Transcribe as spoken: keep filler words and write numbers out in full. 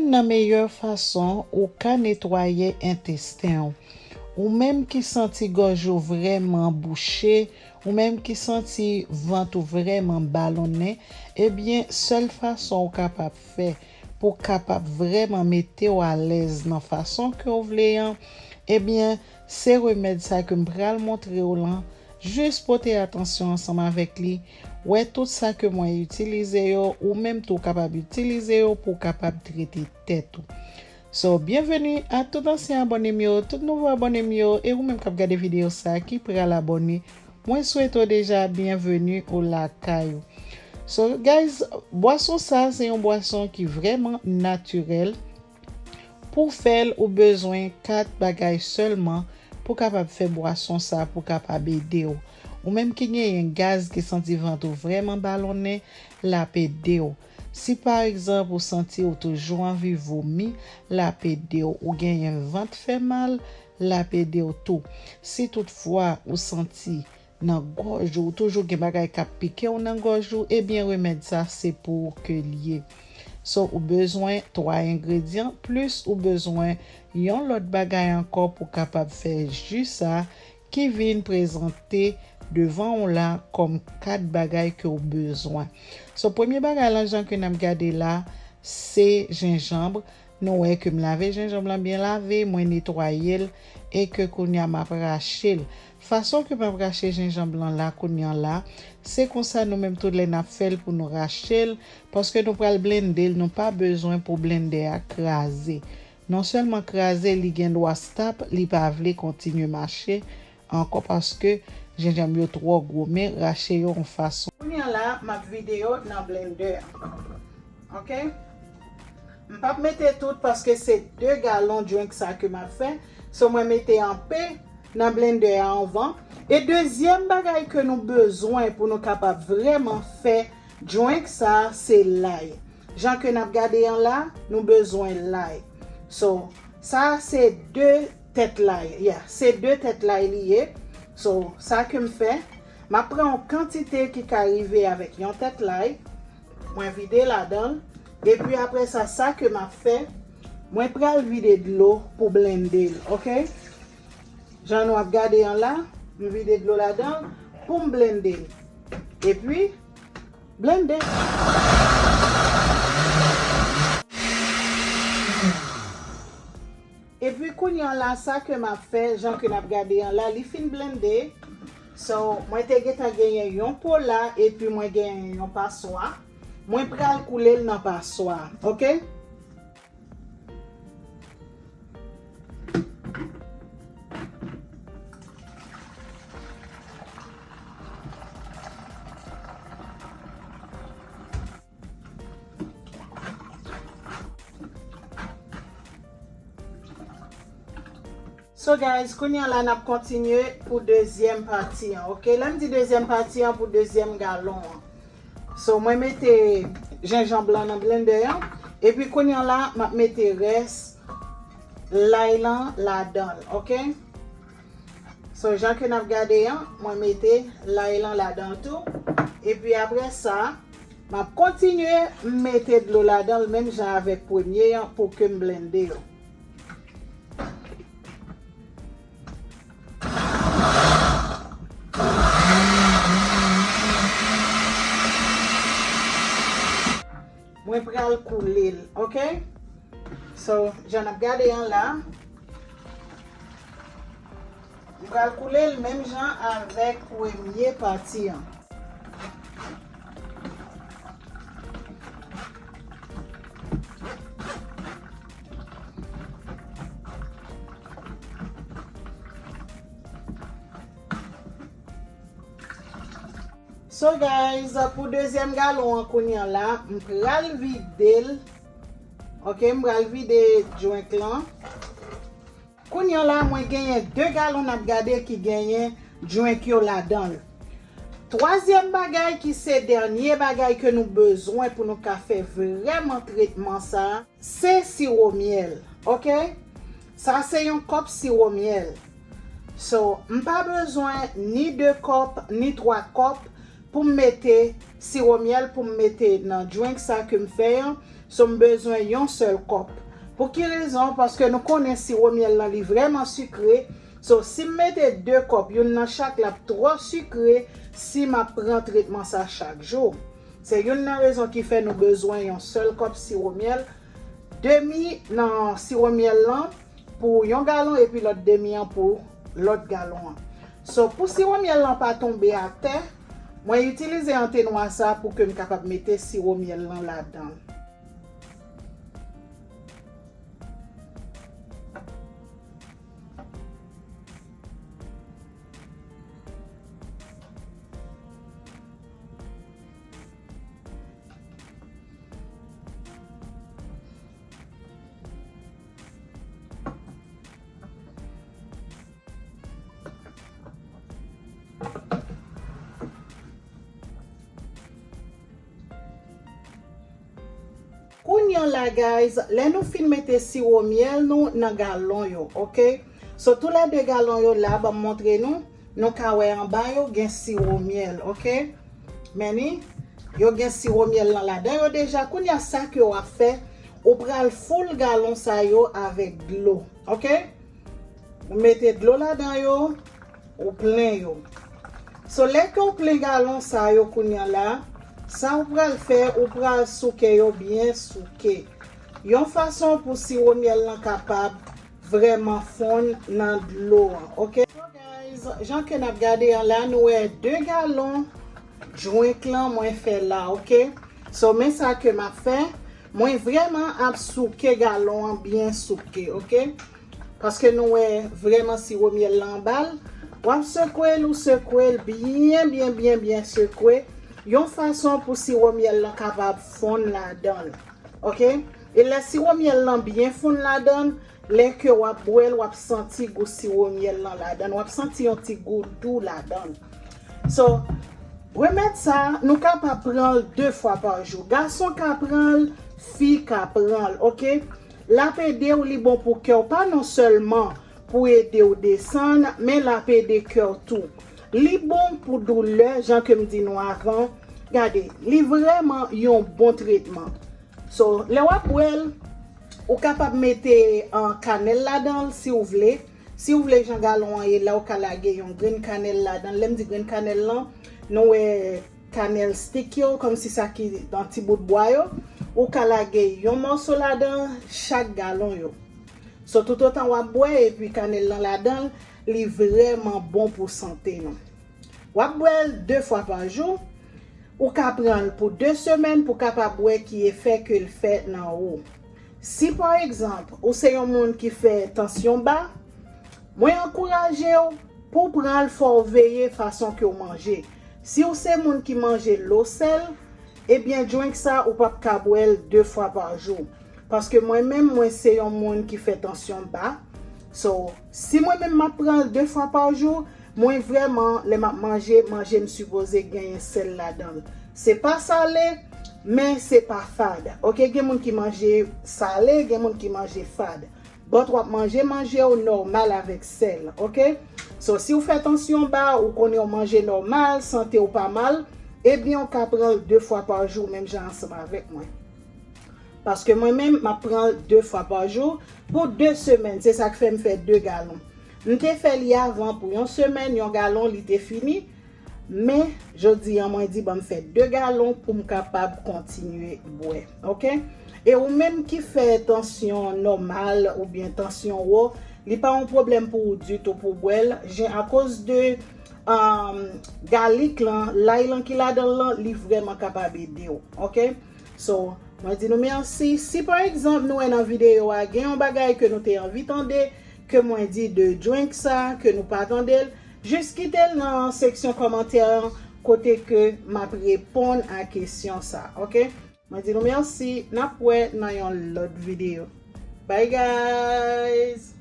Nan meyè fason ou ka netwaye entesten w. Ou menm ki santi gòj ou vrèman bouche, ou menm ki santi vant ou vrèman balonnen, ebyen, sèl fason ou kapab fè pou w kapab vrèman mete w alèz nan fason ke w vle an, ebyen, se remèd sa ke m pral montre w lan. Jis pote atansyon ansanm avèk li. Wè tout sa ke mwen itilize yo, ou menm tou w kapab itilize yo pou w kapab trete tèt ou. So, byenveni a tout ansyen abòne m yo, tout nouvo abòne m yo, e ou menm k ap gade videyo sa ki pral abòne, mwen swete w deja byenveni ou lakay ou. So, guys, bwason sa se yon bwason ki vrèman natirèl. Pou fè l, ou bezwen kat bagay sèlman pou kapab fè bwason sa pou kapab ede w. Ou menm ki genyen gaz, ki santi vant ou vrèman balonnen, l ap ede w. Si pa egzanp ou santi ou toujou anvi vomi, l ap ede w. Ou genyen vant fè mal, l ap ede w tou. Si toutfwa ou santi nan gòj ou, ou toujou gen bagay k ap pike w nan gòj ou, ebyen remèd sa se pou ou ke l ye. So, ou bezwen twa engredyan, plis ou bezwen yon lòt bagay ankò pou kapab fè ji sa ki vin prezante devan w la kòm kat bagay ke w bezwen. So, premye bagay lan, jan ke n ap gade la, se jenjanm. Nou wè ke m lave jenjanm lan byen lave, mwen netwaye l, e ke kounye a m ap rache l. Fason ke m ap rache jenjanm lan la kounye a la, se konsa nou menm tout lè n ap fè l pou nou rache l, paske nou pral blende l, nou pa bezwen pou blendè a kraze. Non sèlman kraze, li gen dwa stop, li pa vle kontinye mache ankò paske jenjanm yo twò gwo, men rache yo yon fason. Kounye a la, m ap vide yo nan blendè. Ok? M p ap mete tout paske se de galon drink sa ke m ap fè. So, mwen mete anpe nan blendè a anvan. E dezyèm bagay ke nou bezwen pou nou kapab vrèman fè drink sa, se lay. Jan ke n ap gade an la, nou bezwen lay. So, sa se de tèt lay. Yeah, se de tèt lay li ye. So, sa ke m fè, m ap pran yon kantite ki ka rive avèk yon tèt lay. Mwen vide ladan l. Epi apre sa, sa ke m ap fè, mwen pral vide dlo pou blende l, ok? Jan nou ap gade an la, m vide dlo ladan l pou m blende l. Epi, blende. Epi kounye a la, sa ke m ap fè, jan ke n ap gade an la, li fin blende. So, mwen te gentan genyen yon po la, epi mwen genyen yon paswa. Mwen pral koule l nan paswa, ok? So guys, kounye a la n ap kontinye pou dezyèm pati an, ok? Lè m di dezyèm pati an, pou dezyèm galon an. So, mwen mete jenjanm lan nan blendè an, epi kounye a la, m ap mete rès lay lan ladan l, ok? So, jan ke n ap gade an, mwen mete lay lan ladan l tou. Epi apre sa, m ap kontinye mete dlo ladan l, menm jan avèk premye an, pou ke m blende yo. Mwen pral koule l, ok? So, jan n ap gade an la, m pral koule l menm jan avèk premye pati an. So guys, pou dezyèm galon an kounye a la, m pral vide l. Ok, m pral vide drink lan. Kounye a la, mwen genyen de galon n ap gade ki genyen drink yo ladan l. Twazyèm bagay ki se dènye bagay ke nou bezwen pou nou ka fè vrèman tretman sa, se siwo myèl, ok? Sa se yon kòp siwo myèl. So, m pa bezwen ni de kòp, ni twa kòp pou m mete siwo myèl pou m mete nan drink sa ke m fè an. So m bezwen yon sèl kòp. Pou ki rezon? Paske nou konnen siwo myèl lan li vrèman sikre. So si m mete de kòp, youn nan chak, l ap twò sikre si m ap pran tretman sa chak jou. Se youn nan rezon ki fè nou bezwen yon sèl kòp siwo myèl, demi nan siwo myèl lan pou yon galon epi lòt demi an pou lòt galon an. So pou siwo myèl lan pa tonbe atè, mwen itilize antenwa sa pou ke m kapab mete siwo myèl lan ladan l. Kounye a la, guys, lè nou fin mete siwo myèl nou nan galon yo, oke? So, tou lè de galon yo la, ban m montre nou. Nou ka wè anba yo gen siwo myèl, oke? Men ni, yo gen siwo myèl lan ladan yo deja. Kounye a, sa ke w ap fè, ou pral full galon sa yo avèk dlo, oke? Ou mete dlo ladan yo, ou plen yo. So, lè ke w plen galon sa yo kounye a la, sa ou pral fè, ou pral souke yo byen souke. Yon fason pou siwo myèl lan kapab vrèman fonn nan dlo an, oke? So, guys, jan ke n ap gade an la, nou wè de galon drink lan mwen fè la, oke? So, men sa ke m ap fè, mwen vrèman ap souke galon an byen souke, oke? Paske nou wè vrèman siwo myèl lan anba l. W ap sekwe l, ou sekwe l byen, byen, byen, byen sekwe. Yon fason pou siwo myèl lan kapab fonn ladan l. Oke? E lè siwo myèl lan byen fonn ladan l, lè ke w ap bwè l, w ap santi gou siwo myèl lan ladan l. W ap santi yon ti gou dou ladan l. So, remèd sa, nou kapab pran l de fwa pa jou. Gason ka pran l, fi ka pran l, oke? L ap ede w, li bon pou kè w, pa non sèlman pou ede w desann, men l ap ede kè w tou. Li bon pou doulè, jan ke m di nou avan. Gade, li vrèman yon bon tretman. So, lè w ap bwè l, ou kapab mete, ah, kanèl ladan l si w vle. Si w vle jan galon an ye la, ou ka lage yon grenn kanèl ladan l. Lè m di grenn kanèl lan, nou wè kanèl stick yo, kòmsi sa ki nan ti bout bwa yo. Ou ka lage yon mòso ladan chak galon yo. So, toutotan w ap bwè epi kanèl lan ladan l, li vrèman bon pou sante nou. W ap bwè l de fwa pa jou. Ou ka pran l pou de semèn pou kapab wè ki efè ke l fè nan ou. Si, pa egzanp, ou se yon moun ki fè tansyon ba, mwen ankouraje w pou w pran l, fò w veye fason ke w manje. Si w se moun ki manje lo sèl, ebyen, drink sa, ou p ap ka bwè l de fwa pa jou. Paske mwen menm, mwen se yon moun ki fè tansyon ba. So, si mwen menm m ap pran l de fwa pa jou, mwen vrèman, lè m ap manje, manje m sipoze genyen sèl ladan l. Se pa sale, men se pa fad. Oke, gen moun ki manje sale, gen moun ki manje fad. But w ap manje manje w nòmal avèk sèl, oke? So, si w fè tansyon ba, ou konnen w manje nòmal, sante w pa mal, ebyen, w ka pran l de fwa pa jou, menm jan ansanm avèk mwen. Paske mwen menm, m ap pran l de fwa pa jou pou de semèn. Se sa k fè m fè de galon. M te fè li avan pou yon semèn, yon galon, li te fini. Men, jodi a, mwen di, ban m fè de galon pou m kapab kontinye bwè. Oke? E ou menm ki fè tansyon nòmal oubyen tansyon wo, li pa yon pwoblèm pou ou ditou pou w bwè l. Jen, akoz de, um, galik lan, lay lan ki ladan l lan, li vrèman kapab ede w. Oke? So, mwen di nou mèsi. Si pa egzanp nou wè nan videyo a gen yon bagay ke nou te anvi tande, ke mwen di de drink sa, ke nou pa tande l, jis kite l nan seksyon kòmantè an kote ke m ap reponn a kesyon sa, oke? Mwen di nou mèsi, n ap wè nan yon lòt videyo. Bye guys!